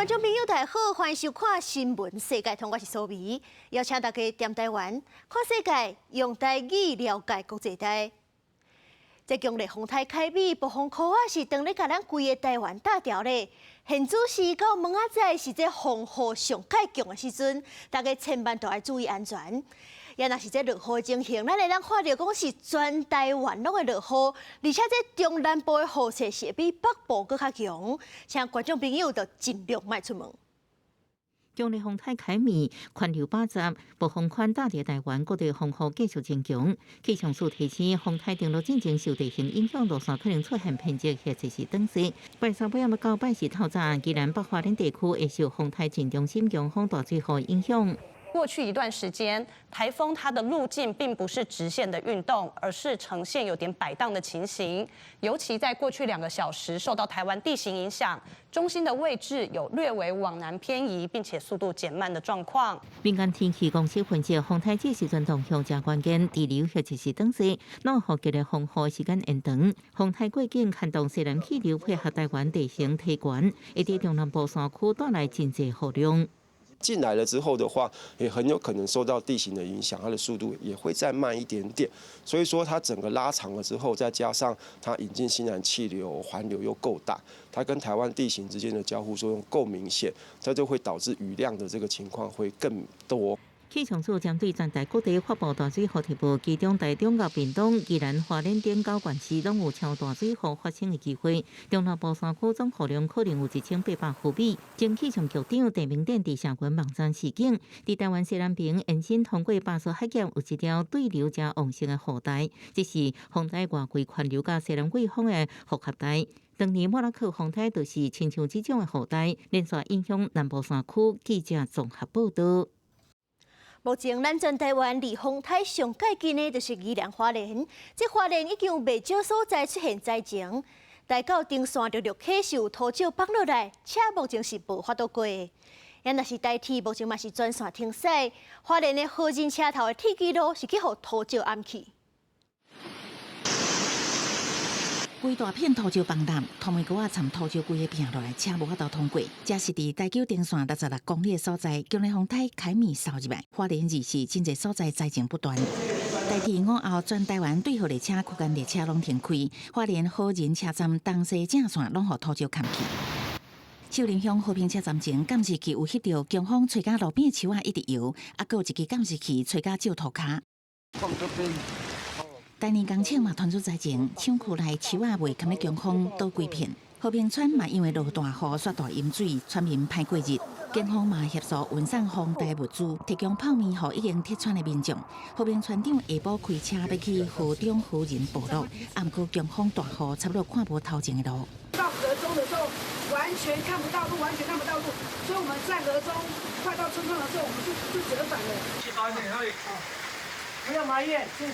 觀眾朋友，大家好，歡迎收看《新聞世界通》，我是蘇美，邀請大家踮台灣看世界，用台語了解國際大。這強烈風颱凱米，暴風箍仔是當咧共咱規个台灣打掉咧。現主時到明仔載是這風雨上蓋強的時陣，大家千萬都愛注意安全。也若是這落雨情形，咱會當看著講是全台灣攏會落雨，而且這中南部的雨勢是會比北部閣較強，請觀眾朋友就盡量莫出門。強烈風颱凱米，環流80，暴風圈打佇台灣，各地風雨繼續增強。氣象署提醒，風颱登陸進前受地形影響，路線可能出現偏折或者是斷線。拜三晡暗到拜四透早，宜蘭北花蓮地區會受風颱正中心強風大水雨影響。過去一段時間，颱風它的路徑並不是直線的運動，而是呈現有點擺盪的情形。尤其在過去2個小時，受到台灣地形影響，中心的位置有略微往南偏移，並且速度減慢的狀況。民間天氣公司分析，風颱這時陣動向誠關鍵，滯留或者是斷線，攏予強烈風雨時間延長。風颱過境，牽動西南氣流配合台灣地形提懸，會佇中南部山區帶來真濟雨量。進來了之後的話，也很有可能受到地形的影響，它的速度也會再慢一點點。所以說，它整個拉長了之後，再加上它引進西南氣流，環流又夠大，它跟台灣地形之間的交互作用夠明顯，這就會導致雨量的這個情況會更多。氣象署針對全台各地發布大水雨提報，其中台中佮屏東、宜蘭花蓮等九縣市攏有超大水雨發生的機會。中南部山區總雨量可能有1800毫米。前氣象局長鄭明典佇社群網站示警，佇台灣西南邊延伸通過巴士海峽有一條對流誠旺盛的雨帶，這是風台外圍環流佮西南季風的複合帶。當年莫拉克風台就是親像這種的雨帶，連續影響南部山區。記者綜合報道。目前，咱全台灣離風台上蓋近的，就是宜蘭花蓮。這花蓮已經有袂少所在出現災情，大到登山陸續起受土石崩落來，車目前是無法度過。也若是台鐵，目前嘛是全線停駛。花蓮的河仁車頭的鐵支路是去予土石掩去。規大片土石崩塌，土眉溝仔摻土石規个拚落來，車無法度通過。這是佇台九丁線66公里的所在，強烈風台凱米掃入來，花蓮二市真濟所在災情不斷。台鐵午後全台灣對號列車區間列車攏停開，花蓮好人車站東西正線攏予土石崁去。秀林鄉和平車站前監視器有翕著強風吹甲路邊樹仔一直搖，啊，閣有一支監視器吹甲石塗跤。大年工廠嘛傳出災情，廠區內樹仔袂堪咧強風倒規片。和平村嘛因為落大雨，煞大淹水，村民歹過日。警方嘛協助運送防台物資，提供泡麵予已經撤村的民眾。和平村長下晡開車欲去河中河仁部落，毋過強風大雨，差不多看無頭前的路。到河中的時候，完全看不到路，完全看不到路，所以我們在河中快到村莊的時候，我們就折返了。不要埋怨，這是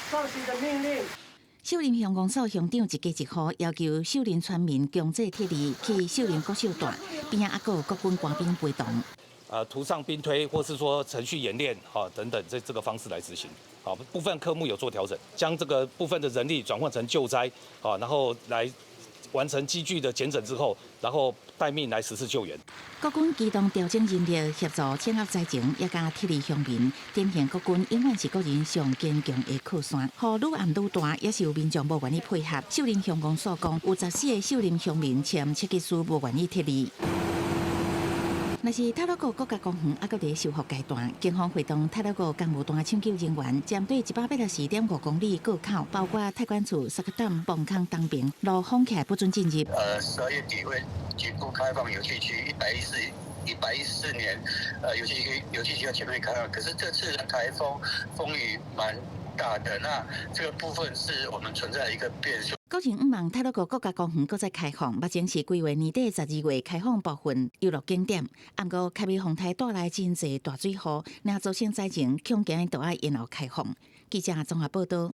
上級的命令。秀林鄉公所鄉長一家一戶要求秀林村民強制撤離去秀林國小蹛，邊仔猶閣有國軍官兵陪同。圖上兵推，或是說程序演練，哈等等，這個方式來執行。好，部分科目有做調整，將這個部分的人力轉換成救災，好，然後來完成機具的檢整之後，然後待命來實施救援。國軍機動調整人力協助鎮壓災情，也佮撤離鄉民。典型國軍永遠是國人上堅強的靠山。雨愈暗愈大，也是有民眾無願意配合。秀林鄉公所講，有14個秀林鄉民簽切結書，無願意撤離。若是太魯閣國家公園猶閣佇修復階段，警方會同太魯閣工務段搶救人員，針對184.5公里過口，包括太管處、沙克點、崩坑東邊路封起來，不准進入。12月底會局部開放遊憩區，114年，遊憩區要全面開放。可是這次的颱風風雨蠻大的，那這個部分是我們存在一個變數。國人向望太魯閣國家公園閣再開放，目前是規劃年底12月開放部分遊樂景點。毋過凱米風台帶來真濟大水雨，若造成災情，恐驚都愛延後開放。記者綜合報道。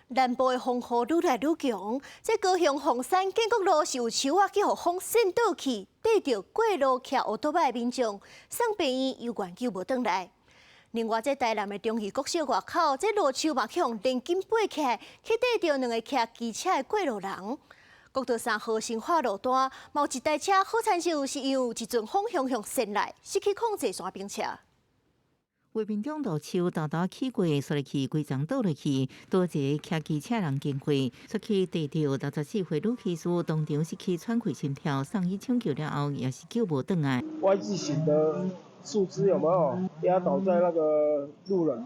南部的風雨愈來愈強，這高雄鳳山建國路是有樹仔去予風扇倒去，綴著過路騎烏托邦的民眾送病院猶原救無轉來。另外，這台南的中義國小外口，這路樹嘛去予連根拔起來，去綴著兩个騎機車的過路人。國道三號新化路段，某一台車好親像是因為一陣風向向前來，失去控制山邊車。畫面中路樹沓沓起過，摔落去，規叢倒落去，多一个騎機車人經過，出去地著64歲女騎士當場失去喘氣心跳，送醫搶救了後也是救無轉來。 Y 字形的樹枝有沒有壓倒在那個路人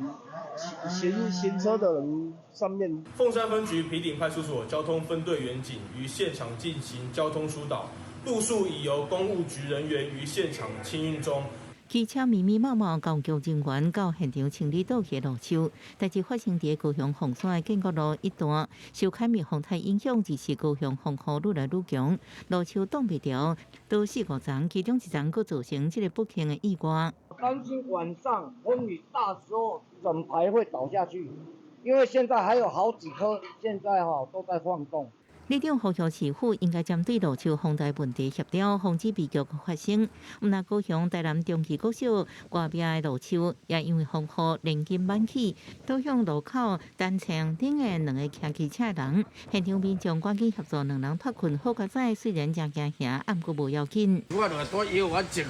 行車的人上面？鳳山分局埤頂派出所交通分隊員警於現場進行交通疏導，路樹已由工務局人員於現場清運中。機車密密麻麻，交警人員到現場清理倒去路樹。代誌發生佇高雄鳳山的建國路一段，受凱美風颱影響，致使高雄風雨愈來愈強，路樹擋袂牢，倒四五層，其中一層閣造成這个不幸的意外。擔心晚上風雨大時候，整排會倒下去，因為現在還有好幾棵，現在哈都在晃動。里長呼籲市府應該針對路樹風災問題協調，防止悲劇發生。毋但高雄、台南中旗國小外壁的路樹，也因為風雨連根挽起，倒向路口單車頂的兩个騎機車人。現場民眾趕緊協助兩人脫困，好佳哉，雖然誠驚嚇，毋過無要緊。我就拄腰我折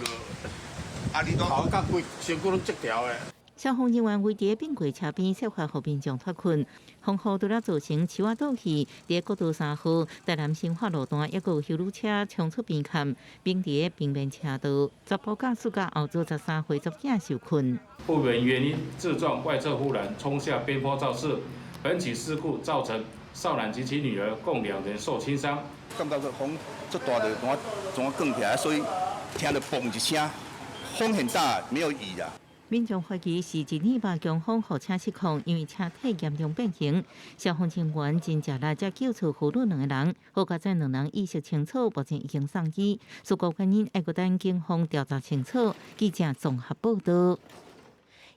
啊，你頭甲規身軀攏折掉的。消防人員圍佇變軌車邊，設法予民眾脫困。風雨除了造成樹仔倒去，佇國道三號台南新化路段，抑閣有休旅車衝出邊崁，並佇平面車道，查埔駕駛佮後座13歲查某囝受困。不明原因自撞外側護欄，衝下邊坡肇事。本起事故造成少男及其女兒共兩人受輕傷。感覺個風足大，就怎怎捲起來，所以聽著嘣一聲，風很大，沒有雨啊。民眾懷疑是一禮拜強風予車失控，因為車體嚴重變形。消防人員真食力，才救出父女兩個人。好佳哉兩人意識清楚，目前已經送醫。事故原因還閣等警方調查清楚。記者綜合報道。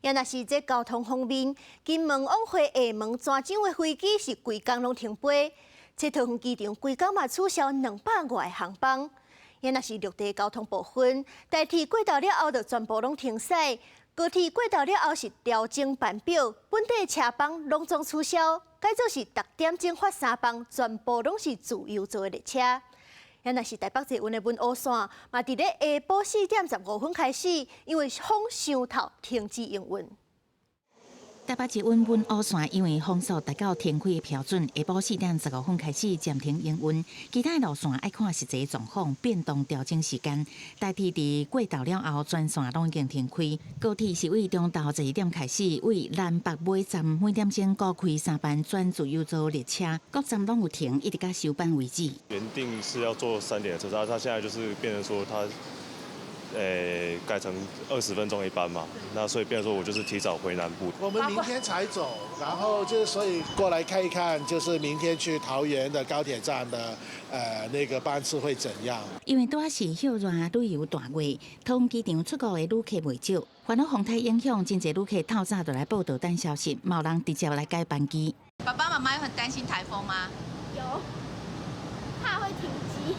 也若是這交通方面，金門往回廈門泉州的飛機是規工攏停飛，這桃園機場規工嘛取消200外個航班。也若是陸地交通部分，台鐵過晝了後就全部攏停駛。高鐵過晝了後是調整班表，本地車班攏總取消，改做是逐點鐘發三班，全部攏是自由座的列車。也若是台北捷運的文湖線，嘛佇咧下晡4點15分開始，因為風傷透停止營運。台北捷運文湖線因為風速達到停開的標準，下晡4點15分開始暫停營運。其他路線愛看實際狀況變動調整時間。台鐵佇過晝了後全線攏已經停開。高鐵是對中晝12點開始，對南北尾站每點鐘各開三班轉自由座列車，各站攏有停，一直到收班為止。原定是要坐3點的車，他現在就是變成說他，改成20分鐘一班嘛，那所以變成說我就是提早回南部。我們明天才走，然後就是所以過來看一看，就是明天去桃園的高鐵站的那個班次會怎樣？因為拄仔是歇熱旅遊大月，桃園機場出國的旅客袂少，煩惱風颱影響，真濟旅客透早就來報到等消息，嘛有人直接來改班機。爸爸媽媽有很擔心颱風嗎？有，怕會停機。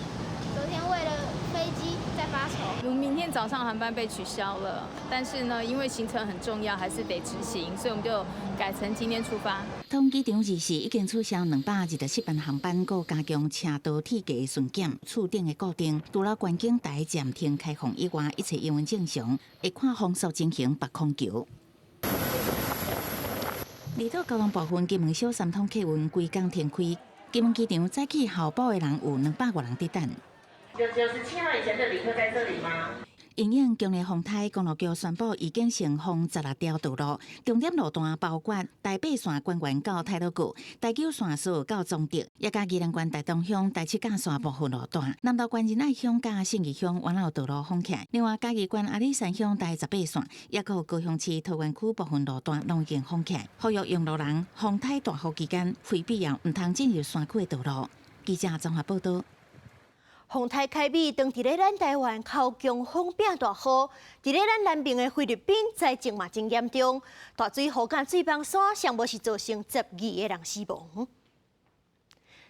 昨天為了飛機在發愁。我們明天早上航班被取消了，但是呢，因為行程很重要，還是得執行，所以我們就改成今天出發。桃園機場日時已經取消224班航班，閣加強車道鐵架巡檢、厝頂的固定。除了觀景台暫停開放以外，一切營運正常。會看風速情形拔空橋。離島交通部分，金門小三通客運規工停開，金門機場早起候補的人有200外人佇等。97號以前的旅客在這裡嗎？因應強烈風颱，公路局宣布已經先封16條道路，重點路段包括台八線關原到太魯閣、台九線所到彰德，也佮宜蘭縣大東鄉台七甲線部分路段，南投縣仁愛鄉佮信義鄉原有道路封起來。另外，嘉義縣阿里山鄉台18線，也閣有高雄市桃園區部分路段攏已經封起來。呼籲用路人風颱大雨期間，非必要毋通進入山區的道路。記者綜合報道。風颱凱美，當佇咧咱台灣靠強風變大雨，佇咧咱南邊的菲律賓災情嘛真嚴重，大水雨佮水崩山，上無是造成12個人死亡。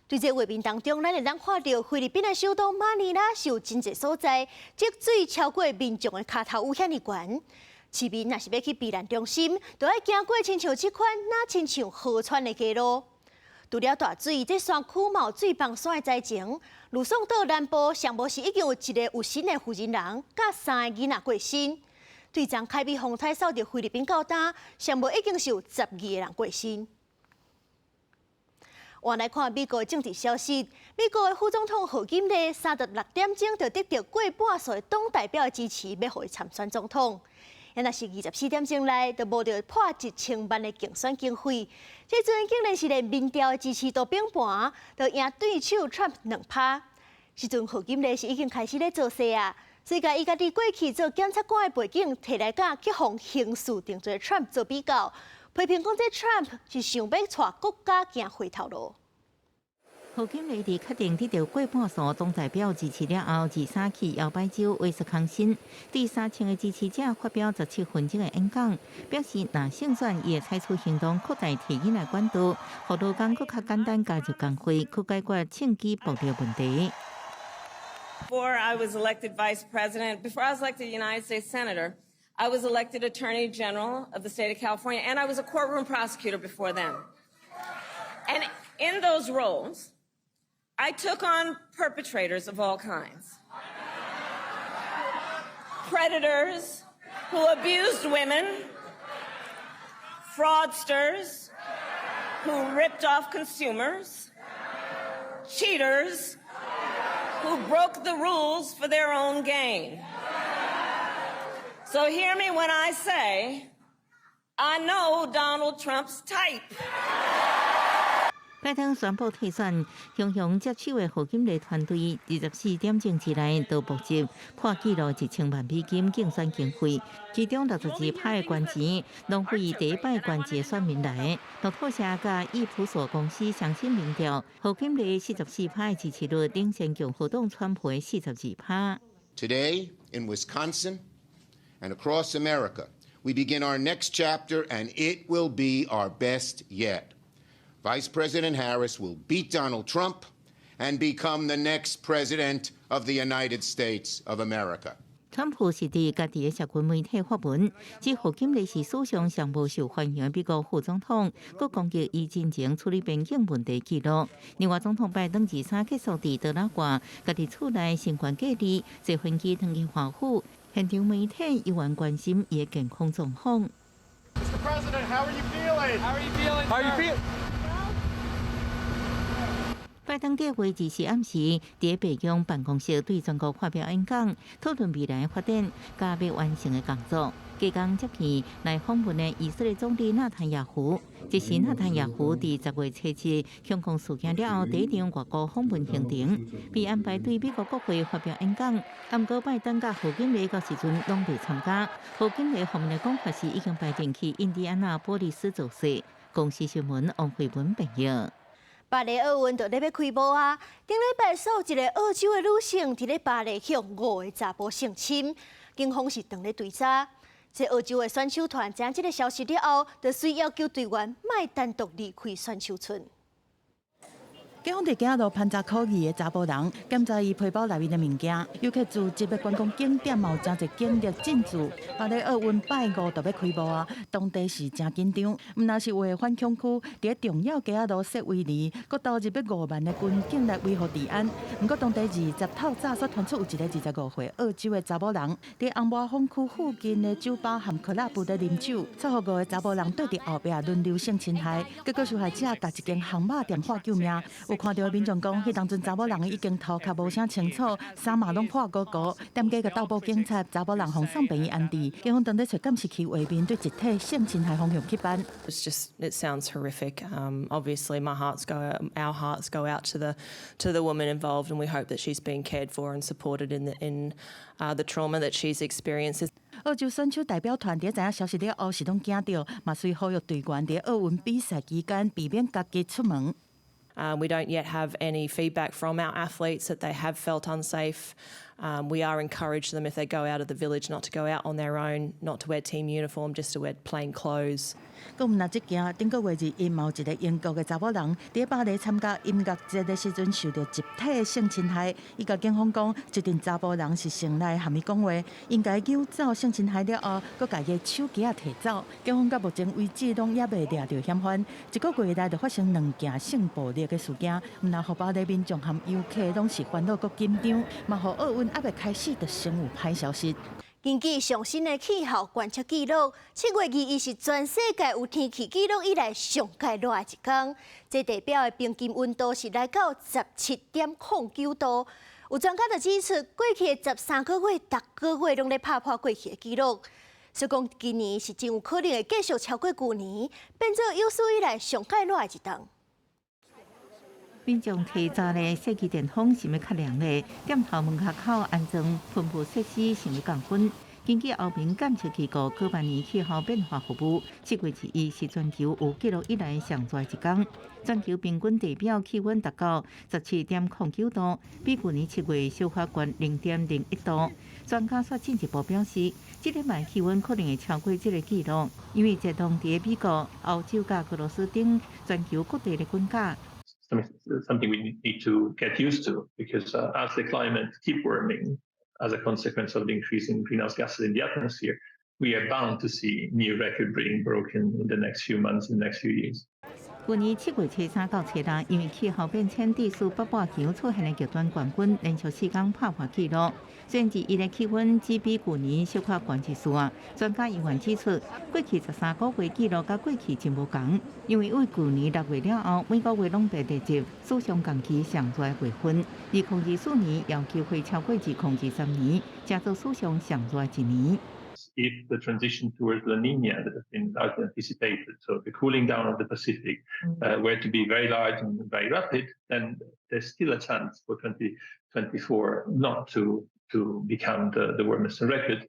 對這畫面當中，咱會當看著菲律賓的首都馬尼拉受真濟所在積水超過民眾的跤頭有遐爾懸。市民若是欲去避難中心，就愛行過親像這款若親像河川的街路。除了大水，這山區嘛有水崩山的災情。呂宋島南部上無是已經有一个有身的婦人人，佮三个囡仔過身。對昨凱美風颱掃入菲律賓到今，上無已經是有12個人過身。換來看美國政治消息，美國的副總統賀錦麗36點鐘就得著過半數的黨代表的支持，欲予伊參選總統。若是24點鐘內就無著破1000萬的競選經費，這陣竟然是連民調的支持度平盤，就贏對手 Trump 2趴。時陣賀錦麗是已經開始咧造勢啊，所以共伊家己過去做檢察官的背景提來共去予刑事定罪 Trump 做比較，批評講這 Trump 是想欲帶國家行回頭路。賀錦麗佇確定得著過半數黨代表支持了後，23去搖擺州威斯康辛，對3000個支持者發表17分鐘的演講，表示若勝選，伊會採取行動擴大提囡仔管道，予勞工閣較簡單加入工會，去解決銃擊暴力問題。 Before I was elected vice president, before I was elected United States senator, I was elected attorney general of the state of California, and I was a courtroom prosecutor before then. And in those roles, I took on perpetrators of all kinds. Predators who abused women, fraudsters who ripped off consumers, cheaters who broke the rules for their own gain. So hear me when I say, I know Donald Trump's type. 拜登宣布退選，雄雄接手的賀錦麗團隊，24點鐘之內就募集破紀錄1000萬美金競選經費，其中62趴的捐錢，攏對第一擺捐錢選民來。路透社佮益普索公司上新民調，賀錦麗44趴的支持率，領先共和黨川普的42趴。 Today in Wisconsin and across America, we begin our next chapter, and it will be our best yet. Vice President Harris will beat Donald Trump and become the next president of the United States of America. 川普是佇家己的社群媒體發文，指賀錦麗是史上上無受歡迎的美國副總統，閣攻擊伊進前處理邊境問題紀錄。另外，總統拜登23結束佇德拉瓦家己厝內新冠隔離，坐飛機轉去華府，現場媒體猶原關心伊的健康狀況。 Mr. President, how are you feeling? How are you feeling? How are you feeling? 拜登計劃24暗時，佇白宮辦公室對全國發表演講，討論未來發展佮欲完成的工作。隔工接去來訪問的以色列總理納坦雅胡，這是納坦雅胡佇10月7日恐攻事件了後第一場外國訪問行程，被安排對美國國會發表演講。毋過拜登佮賀錦麗到時陣攏未參加。賀錦麗方面的講法是已經排定去印第安納波利斯造勢。公視新聞王慧文編譯。巴黎奧運就咧欲開幕啊！頂禮拜煞有一個澳洲的女性佇咧巴黎予五个查埔性侵，警方是當咧追查。這澳洲的選手團知影這个消息了後，就隨要求隊員莫單獨離開選手村。警方佇街仔路盤查可疑的查埔人，檢查伊皮包內面的物件。遊客聚集的觀光景點嘛有誠濟警力進駐。巴黎奧運拜五就欲開幕啊，當地是誠緊張。毋但是有的反恐區，佇重要街仔路設圍籬，閣投入欲5萬的軍警來維護治安。毋過當地20透早煞傳出有一个25歲澳洲的查某人，佇紅麻風區附近的酒吧和俱樂部咧啉酒，煞予五个查埔人對佇後壁輪流性侵害，結果受害者共一間烘肉店喊救命。有看著的民眾講，彼當陣查某人已經頭殼無啥清楚，衫嘛攏破糊糊。店家共鬥報警察，查某人予送病院安置。警方當咧揣監視器畫面，對集體性侵害方向去辦。 It's just it sounds horrific. Obviously, my hearts go our hearts go out to the woman involved, and we hope that she's being cared for and supported in the trauma that she's experienced. 澳洲選手代表團佇知影消息了後，是攏驚著，嘛隨呼籲隊員佇奧運比賽期間避免家己出門。 We don't yet have any feedback from our athletes that they have felt unsafe. We are encouraging them if they go out of the village not to go out on their own, not to wear team uniform, just to wear plain clothes. 閣毋但這件，頂個月二一嘛有一個英國的查某人，佇巴黎參加音樂節的時陣受著集體性侵害，伊共警方講，這陣查埔人是先來含伊講話，𪜶共伊搝走性侵害了後，閣共伊的手機仔提走。警方到目前為止攏猶未掠著嫌犯。一個月內就發生兩件性暴力的事件，毋但予巴黎民眾和遊客攏是煩惱閣緊張，嘛予奧運猶未開始就先有歹消息。根據上新的氣候觀測記錄，7月21是全世界有天氣記錄以來上蓋熱的一天。這地表的平均溫度是來到17.09度。有專家就指出，過去的13個月，逐個月攏咧拍破過去的紀錄。所以講，今年是真有可能會繼續超過舊年，變做有史以來上蓋熱的一冬。民眾提早咧設計電風想欲較涼咧，店頭門跤口安裝噴霧設施想欲降溫。根據歐盟監測機構哥白尼氣候變化服務，7月21是全球有記錄以來上熱一天。全球平均地表氣溫達到17.09度，比舊年7月小可懸0.01度。專家煞進一步表示，這禮拜氣溫可能會超過這個紀錄，因為這當佇美國、歐洲佮俄羅斯等全球各地的滾價。 Something we need to get used to because as the climate keep warming as a consequence of the increase in greenhouse gases in the atmosphere, we are bound to see new record being broken in the next few months, in the next few years. 舊年7月初三到初六，因為氣候變遷，致使北半球出現的極端高溫，連續4天拍破紀錄。雖然21的氣溫只比舊年小可懸一絲仔，專家猶原指出，過去13個月紀錄佮過去真無仝，因為對舊年6月了後，每個月攏被列入史上同期上熱的月份。2024年有機會超過2023年，成做史上上熱一年。 If the transition towards La Nina that has been largely anticipated, so the cooling down of the Pacific, were to be very large and very rapid, then there's still a chance for 2024 not to become the warmest on record.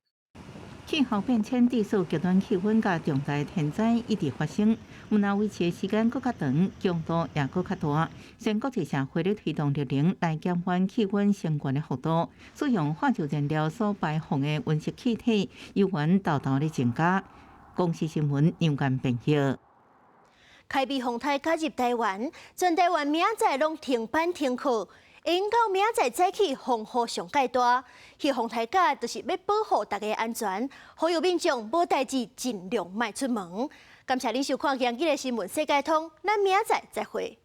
氣候變遷致使極端氣溫佮重大天災一直發生，毋但維持的時間閣較長，強度也閣較大。雖然國際社會咧推動綠能來減緩氣溫升懸的幅度，使用化石燃料所排放的溫室氣體猶原沓沓咧增加。公視新聞楊堅編譯。開美風颱加入台灣，全台灣明仔載攏停班停課。應到明仔載早起風雨上蓋大，彼風颱甲就是欲保護大家安全，呼籲民眾無代誌盡量莫出門。感謝您收看今日的新聞世界通，咱明仔載再會。